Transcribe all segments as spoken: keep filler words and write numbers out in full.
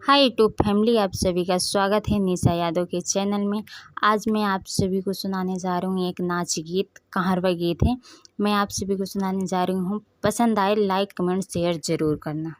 हाय YouTube फैमिली, आप सभी का स्वागत है निशा यादव के चैनल में। आज मैं आप सभी को सुनाने जा रही हूँ एक नाच गीत, कहरवा गीत है। मैं आप सभी को सुनाने जा रही हूँ, पसंद आए लाइक कमेंट शेयर जरूर करना।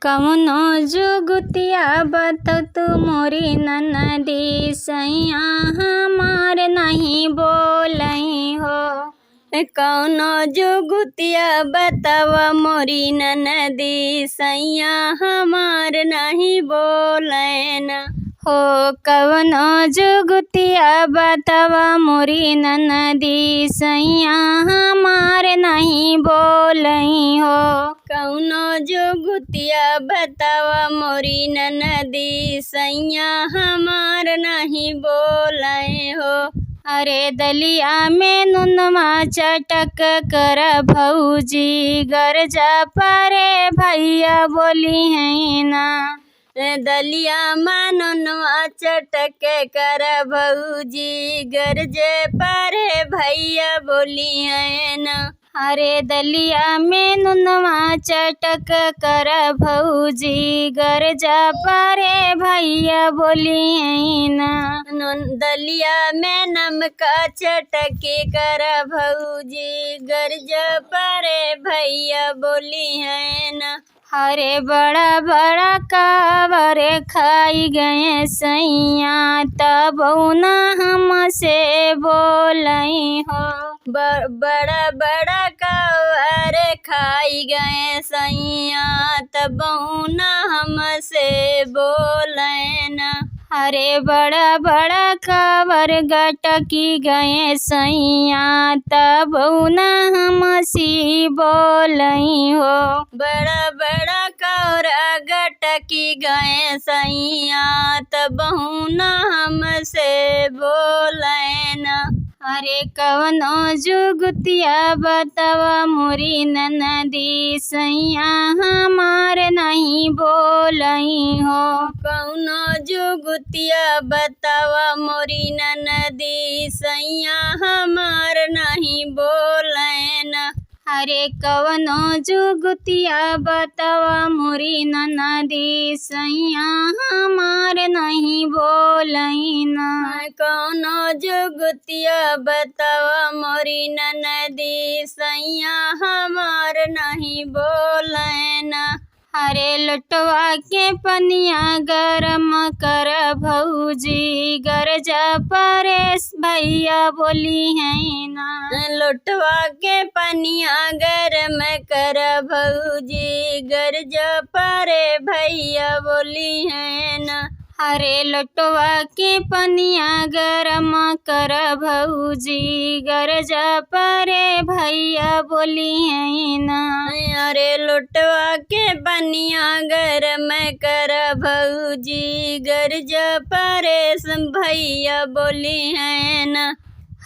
कवनो जुगुतिया बतौ तू मोरी ननदी, सैया हमार नहीं बोलई हो। कौनो जुगुतिया बतावा मोरी ननदी, सैया हमार नहीं बोलैना। हो कौनो जुगुतिया बतावा मोरी ननदी, सैया हमार नहीं बोलई हो। कौनो जुगुतिया बतावा मोरी ननदी, सैया हमार नहीं बोलै हो। अरे दलिया में नुनवा चटक कर भौजी, गरजा परे भैया बोलिहैना। दलिया में नुनवा चटक कर भौजी, गरजे परे भैया बोलिहैना। अरे दलिया में नुनवा चटक कर भौजी, गरजा परे भैया बोलिहैना। नुन-, दलिया में नमका चटके कर भौजी, गरजा परे भैया बोलिहैना। अरे बड़ा बड़ा कावर खाई गए सैया, तबौ ना हमसे बोलई हो। ब-, बड़ा बड़ा कावर खाई गए सैया, तबौ ना हमसे बोलैना। अरे बड़ा बड़ा कावर गटकी गए सैया, तबौ ना हमसी बोलई हो। बड़ा बड़ा कावर गटकी गए सैया, तबौ ना हमसे बोलैना। अरे कवनो जुगुतिया बतावा मोरी ननदी, सैया हमार नहीं बोलई हो। कौनो जुगुतिया बतावा मोरी ननदी, सैया हमार नहीं बोलैना। अरे कवनो जुगुतिया बतावा मोरी ननदी, सैया हमार नहीं बोलैना। कौनो जुगुतिया बतावा मोरी ननदी, सैया हमार नहीं बोलैना। अरे लोटवा के पनिया गरम कर भौजी, गरजा परेस भैया बोलिहैना। लोटवा के पनिया गरम कर भौजी, गरजा परे भैया बोलिहैना। अरे लोटवा के पनिया गरम कर भौजी, गरजा परे भैया बोलिहैना। अरे लोटवा के पनिया गरम कर भौजी, गरजा परेस भैया बोलिहैना।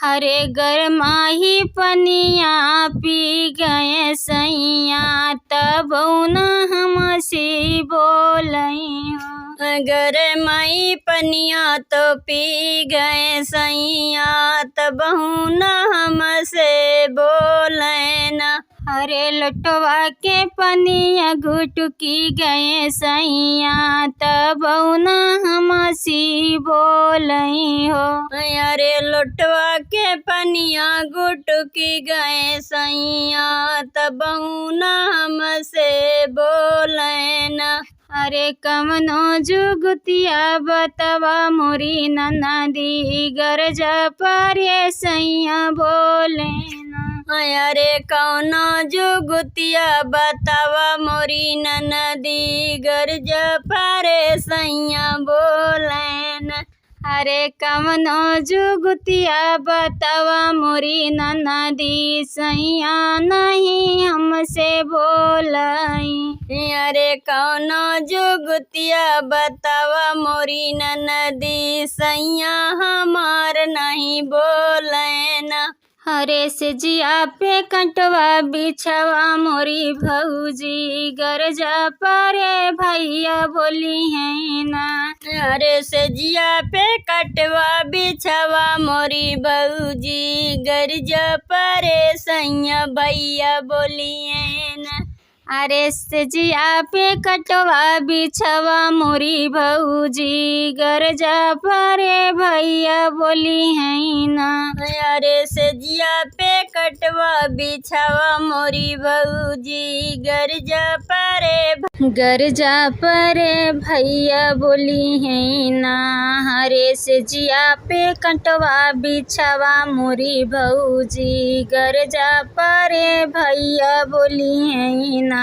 अरे गरमाही पनिया पी गए सैया, तबौ ना हमसी बोलई हो। गरमाही पनिया तो पी गए सैया, तबौ ना हमसे बोलैना। अरे लोटवा के पनिया गुटकी गए सैया, तबौ ना हमसी बोलई हो। अरे लोटवा के पनिया गुटकी गए सैया, तबौ ना हमसे बोलैना। अरे कवनो जुगुतिया बतावा मोरी ननदी, गरजा परे सैया बोलैना। अरे कौनो जुगुतिया बतावा मोरी ननदी, गरजा परे सैया बोलैना। अरे कवनो जुगुतिया बतावा मोरी ननदी, सैया नहीं हमसे बोलई। अरे कौनो जुगुतिया बतावा मोरी ननदी, सैया हमार नहीं बोलैना। अरे सेजिया पे कटवा बिछवा मोरी भौजी, गरजा परे भैया बोलिहैना। अरे सेजिया पे कटवा बिछवा मोरी भौजी, गरजा परे सैया भैया बोलिहैना। अरे से जिया पे कटवा बिछवा मोरी भौजी, गरजा परे भैया बोली है ना। अरे से जिया पे कटवा बिछवा मोरी भौजी, गरजा परे भ-, गरजा परे भैया बोली है ना। अरे से जिया पे कटवा बिछवा मोरी भौजी, गरजा परे भैया बोली है ना।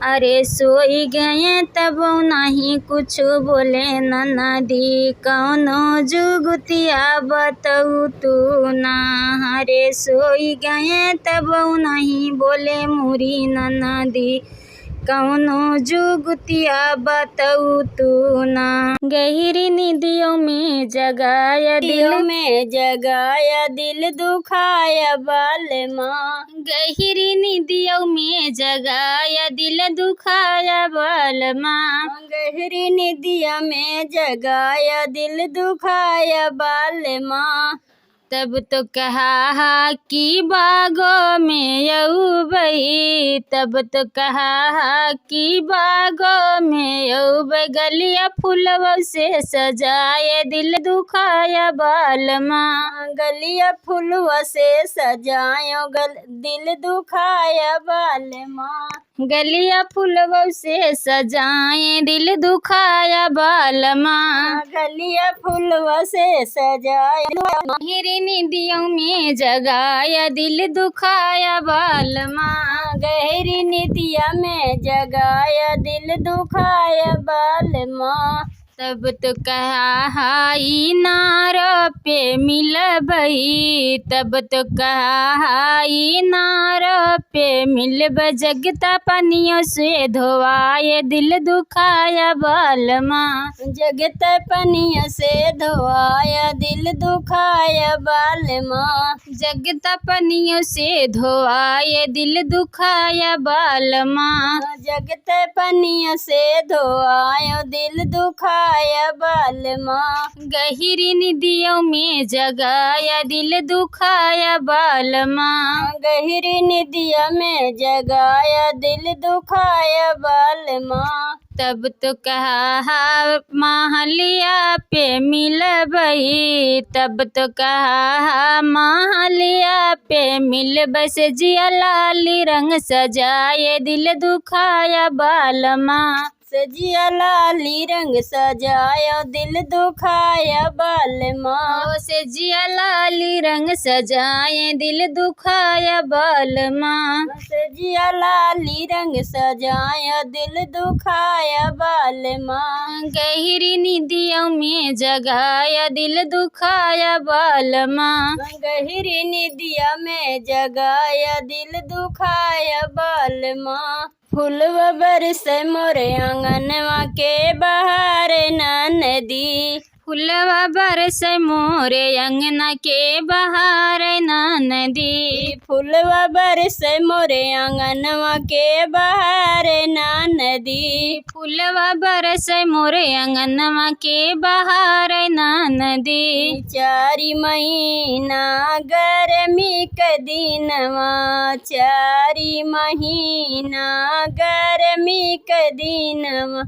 अरे सोई गए तब नहीं कुछ बोले ननदी, कौनो जुगुतिया बतऊ तू ना। अरे सोई गए तब नहीं बोले मोरी ननदी, कौनो जुगुतिया बतऊ तू ना। गहिरी निदियों में जगाया दिल, निदियों में जगाया दिल दुखाया बालमा। गहिरी निदियों में जगाया दिल दुखाया बालमा। गहिरी निदिया में जगाया दिल दुखाया बालमा। तब तो कहा हा कि बागों में अउबई, तब तो कहा हा कि बागों में अउबई, गलिया फुलवा से सजाए दिल दुखाया बालमा। गलिया फुलवा से सजायो गल-, दिल दुखाया बालमा। गलिया फुलवा से सजाए दिल दुखाया बालमा। गलिया फुलवा से सजाए। गहिरी निदियों में जगाया दिल दुखाया बालमा। गहिरी निदिया में जगाया दिल दुखाया बालमा। तब तो कहा हा इनार पे मिलबई, तब तो कहा हा इनार पे मिलब, जगता पनियों से धोआए दिल दुखाया बालमा। जगता पनियों से धोआया दिल दुखाया बालमा। जगता पनियों से धोआए दिल दुखाया बालमा। जगता पनियों से धोआयो दिल दुखाया बालमा। गहिरी निदियों में जगाया दिल दुखाया बालमा। गहिरी निदिया में जगाया दिल दुखाया बालमा। तब तो कहा हा महलिया पे मिलबई, तब तो कहा हा महलिया पे मिलबई, से जिया लाली रंग सजाए दिल दुखाया बालमा। से जिया लाली रंग सजायो दिल दुखाया बालमा। ओ से जिया लाली रंग सजाए दिल दुखाया बालमा। से जिया लाली रंग सजाया दिल दुखाया बालमा। गहिरी निदियों में जगाया दिल दुखाया बालमा। गहिरी निदिया में जगाया दिल दुखाया बालमा। फुलवा बरसे मोरे आंगनवा के बहार ननदी। फुलवा बरसे मोरे अंगना के बहार ननदी। फुलवा बरसे मोरे आंगनवा के बहार ननदी। फुलवा बरसे मोरे अंगनवा के बहार ननदी। चारि महीना गर्मी के दिनवा, चारि महीना गर्मी के दिनवा,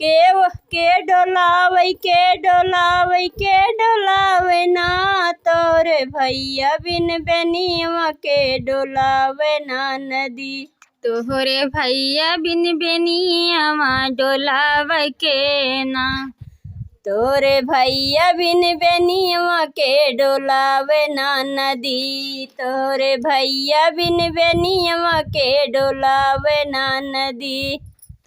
के, के डोलावै, के डोलावै, के डोलावै ना, तोरे भैया बिन बेनियवा के डोलावै ना नदी। तोहरे भैया बिन बेनियवा डोलावै के ना। तोरे भैया बिन बेनियवा के डोलावै ना नदी। तोरे भैया बिन बेनियवा के डोलावै ना नदी।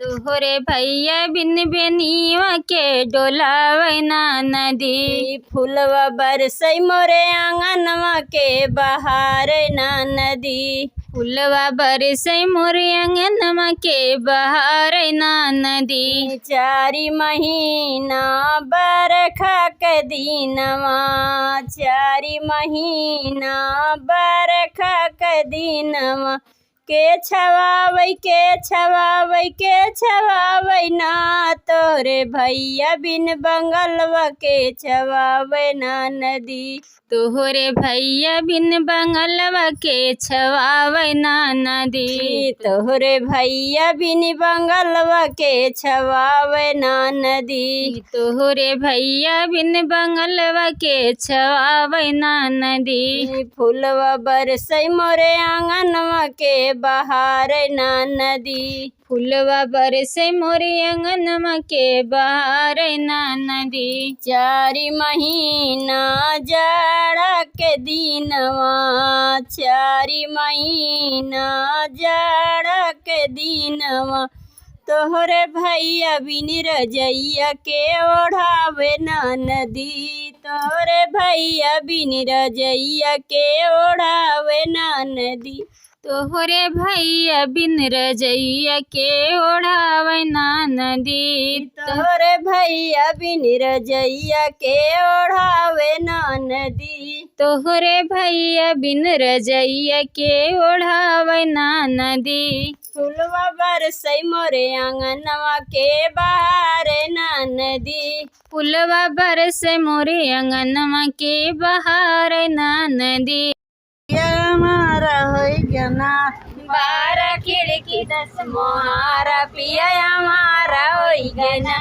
तोहरे भैया बिन बेनियवा के डोलावै ना नदी। फुलवा बरसै मोरे आंगनवा के बहार ना नदी। फुलवा बरसै मोरे आंगनवा के बहार ना नदी। चारि महीना बरखा के दिनवा, चारि महीना बरखा के दिनवा, के छवावै, के छवावै, के छवावै ना, तोहरे भैया बिन बंगलवा के छवावै ना नदी। तोहरे भैया बिन बंगलवा के छवावै ना नदी। तोहरे भैया बिन बंगलवा के छवावै ना नदी। तोहरे भैया बिन बंगलवा के छवावै ना नदी। फुलवा बरसै मोरे आंगनवा के बहारै ना नदी। फुलवा बरसै मोरे आंगनवा के बहारै ना नदी। चारि महीना जाड़ा के दिनवा, चारि महीना जाड़ा के दिनवा, तोहरे भैया बिन रजैया के ओढ़ावै ना नदी, तोहरे भैया बिन रजैया के ओढ़ावै ना नदी। तोहरे भैया बिन रजैया के ओढ़ावै ना नदी। तोहरे भैया बिन रजैया के ओढ़ावै ना नदी। तोहरे भैया बिन रजैया के ओढ़ावै ना नदी। फुलवा बरसै मोरे आंगनवा के बहारै ना नदी। फुलवा बरसै मोरे आंगनवा के बहारै ना नदी। पिया हमारा होई गना। बारह खिड़की दस मोहारा पिया हमारा होई गना।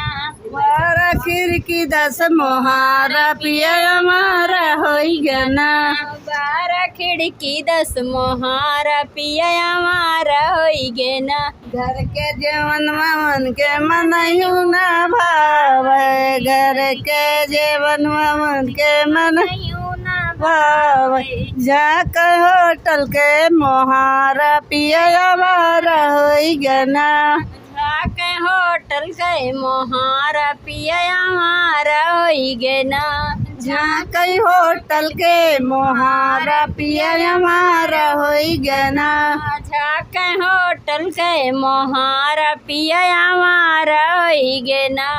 बारह खिड़की दस मोहारा पिया हमारा होई गना। बारह खिड़की दस मोहारा पिया हमारा होई गना। घर के जेवनवा उनके मनयू ना भावै, घर के जेवनवा उनके मनयू ना भावै। जाके होटल के मोहारा पिया हमारा होई गना। जाके होटल के मोहारा पिया हमारा होई गना। जाके होटल के मोहारा पिया हमारा होई गना। जाके होटल के मोहारा पिया हमारा होई गना।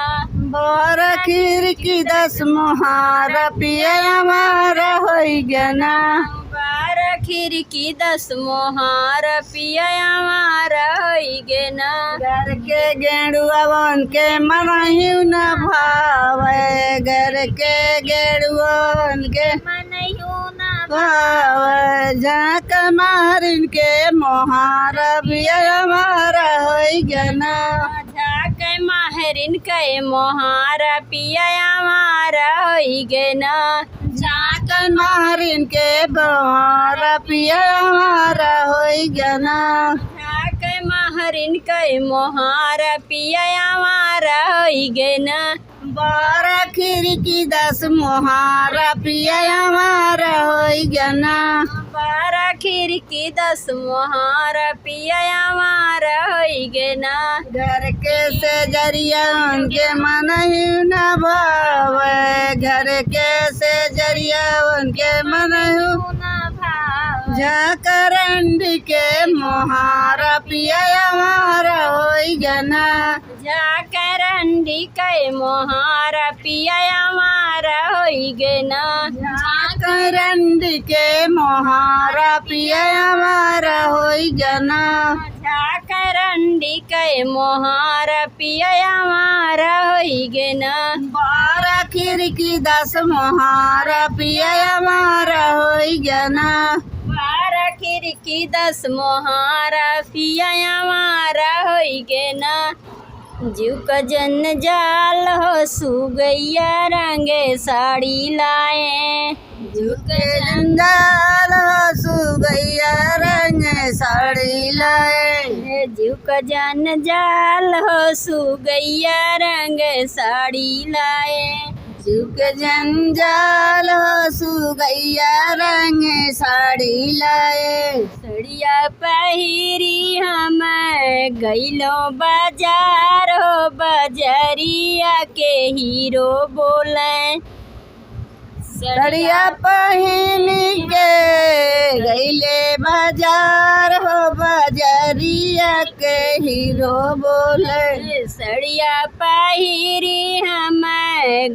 बारह खिड़की दस मोहारा पिया हमारा होई गना। बारह खिड़की दस मोहारा पिया हमारा होई गना। घर के गेड़ुआ उनके मनयू ना भावै, घर के गेड़ुआ उनके मनयू ना भावै। जाके महरिन के मोहारा पिया हमारा होई गना। जाके महरिन के मोहारा पिया हमारा होई गना। जाके महरिन के मोहारा पिया हमारा होई गना। जाके महरिन के मोहारा पिया हमारा होई गना। बारह खिड़की दस मोहारा पिया हमारा होई गना। बारह खिड़की दस मोहारा पिया हमारा होई गना। घर के सेजरिया उनके मनयू ना भावै, घर के सेजरिया उनके मनयू ना भावै। जाके रंडी के मोहारा पिया हमारा होई गना। जाके रंडी के मोहारा पिया हमारा होई गना। जाके रंडी के मोहारा पिया हमारा होई गना। जाके रंडी के मोहारा पिया हमारा होई गना। बारह खिड़की दस मोहारा पिया हमारा होई गना। बारह खिड़की दस मोहारा पिया हमारा होई गना। जीव का जंजाल हो सुगैया रंगे साड़ी लाए। जीव का जंजाल हो सुगैया रंगे साड़ी लाए। जीव का जंजाल हो सुगैया रंगे साड़ी लाए। जीव का जंजाल हो सुगैया रंगे साड़ी लाए। सड़िया पहिरी हम गइलो बाजार हो, बजरिया के हीरो बोले। सड़िया पहिनी के गइले बाजार हो, बजरिया के हीरो बोले। सड़िया पहिरी हम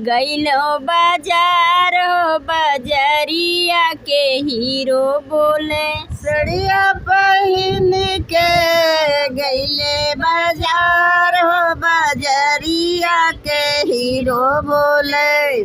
गइलो बाजार हो, बजरिया के हीरो बोले। सड़िया पहिन के गइले बाजार हो, बजरिया के हीरो बोले।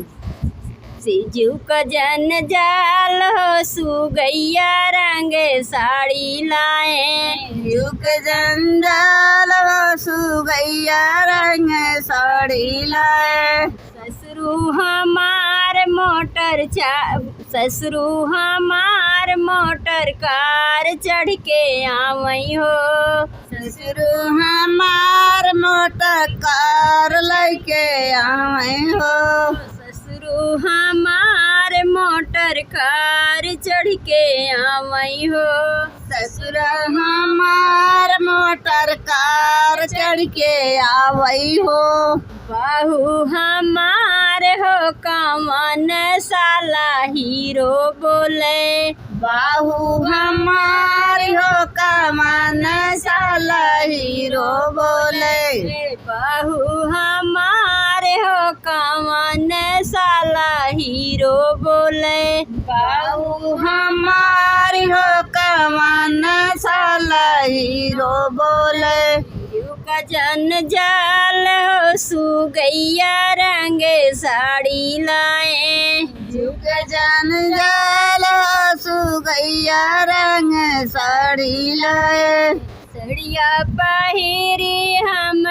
सिजुक जंजाल हो सुगैया रंग साड़ी लाए। सिजुक जंजाल हो सुगैया रंग साड़ी लाए। ससुरू हमार मोटर चा-, ससुरू हमार मोटर कार चढ़ के आवई हो। ससुरू हमार मोटर कार लइके आवई हो। ससुरू हमार मोटर कार चढ़ के आवई हो। ससुर हमार मोटर कार चढ़ के आवई हो। बहू हमार हो कवन साला हीरो बोले। बहू हमार हो कवन साला हीरो बोले। बहू हमार हो कवन साला हीरो बोले। बहू हमार हो कवन साला हीरो बोले। सिजुक जंजाल हो सुगैया रंग साड़ी लाए। सिजुक जंजाल हो सुगैया रंग साड़ी लाए। सड़िया पहिरी हम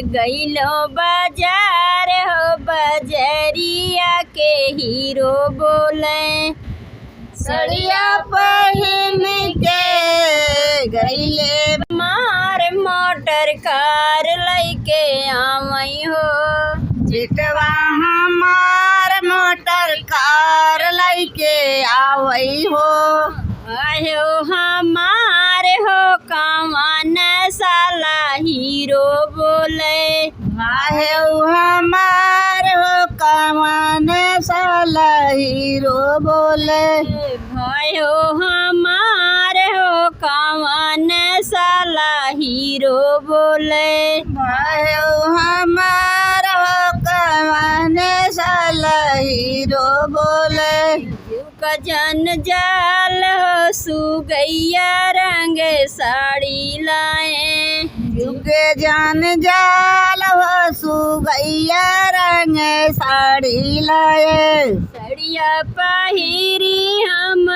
गइलो बाजार हो, बजरिया के हीरो बोले। सड़िया पहिन के गइले। हमार मोटर कार लइके आवई हो। बेटवा हमार मोटर कार लइके आवई हो। आयो हमार हो कवन साला हीरो बोले। आयो हमार हो कवन साला हीरो बोले। भयो हमार हो कवन साला हीरो बोले। भयो हमार हो कवन साला हीरो बोले। सिजुक जंजाल हो सुगैया रंग साड़ी लाए। सिजुक जंजाल हो सुगैया रंग साड़ी लाए। सड़िया पहिरी हम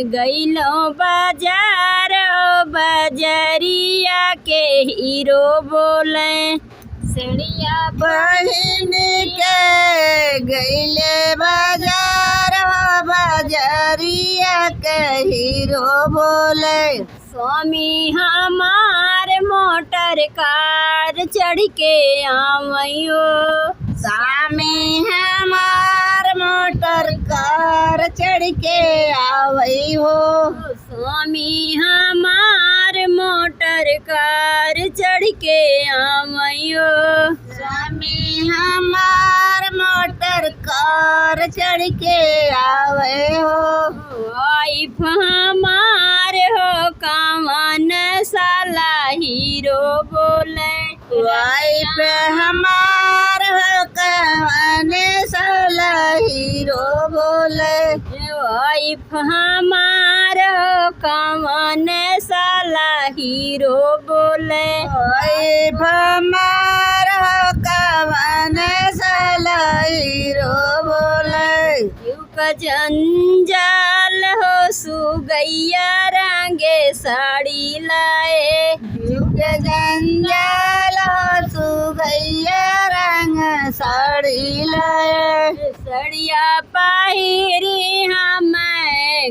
गइलो बाजार हो, बजरिया के हीरो बोले। सड़िया पहिन के गइले बाजार हो, बजरिया के हीरो बोले। स्वामी हमार मोटर कार चढ़ के आवई हो। स्वामी हमार मोटर कार चढ़ के आवई हो। स्वामी हमार मोटर कार चढ़ के आवई हो। स्वामी हमार मोटर कार चढ़ के आवई हो। वाइफ हमार हो कवन साला हीरो बोले। वाइफ हमार हो कवन साला हीरो बोले। वाइफ हमार हो कवन साला हीरो बोले। वाइफ हमार हो कवन साला हीरो बोले। सिजुक जंजाल हो सुगैया रंग साड़ी लाए। सिजुक जंजाल हो सुगैया रंग साड़ी लाए। सड़िया पहिरी हम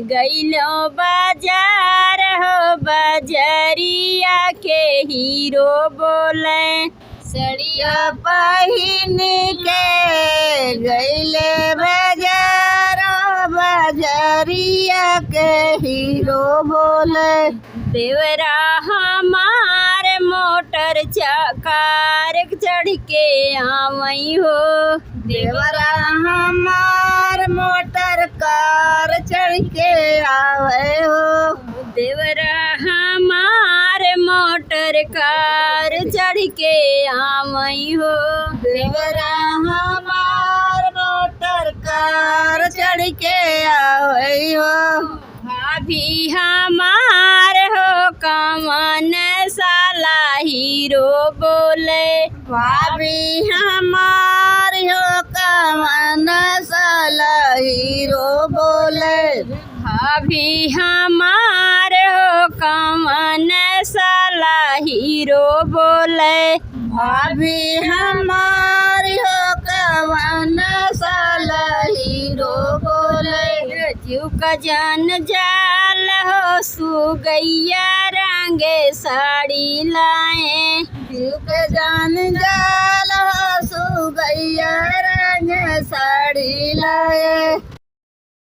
गइलो बाजार हो, बजरिया के हीरो बोले। सड़िया पहिन के गइले बाजार हो, बजरिया के हीरो बोले। देवरा हमार मोटर चा-, कार चढ़ के आवई हो। देवरा हमार मोटर कार चढ़ के आवई हो। देवरा हमार मोटर कार चढ़ के आवई हो। देवरा हमार मोटर कार चढ़ के आवई हो। भाभी हमार हो कवन साला हीरो बोले। भाभी हमार हो कवन साला हीरो बोले। भाभी हमार हो कवन साला हीरो बोले। भाभी हमार हो कवन साला हीरो बोले। जीव का जंजाल हो सुगैया रंगे साड़ी लाए। जीव का जंजाल हो सुगैया रंगे साड़ी लाए।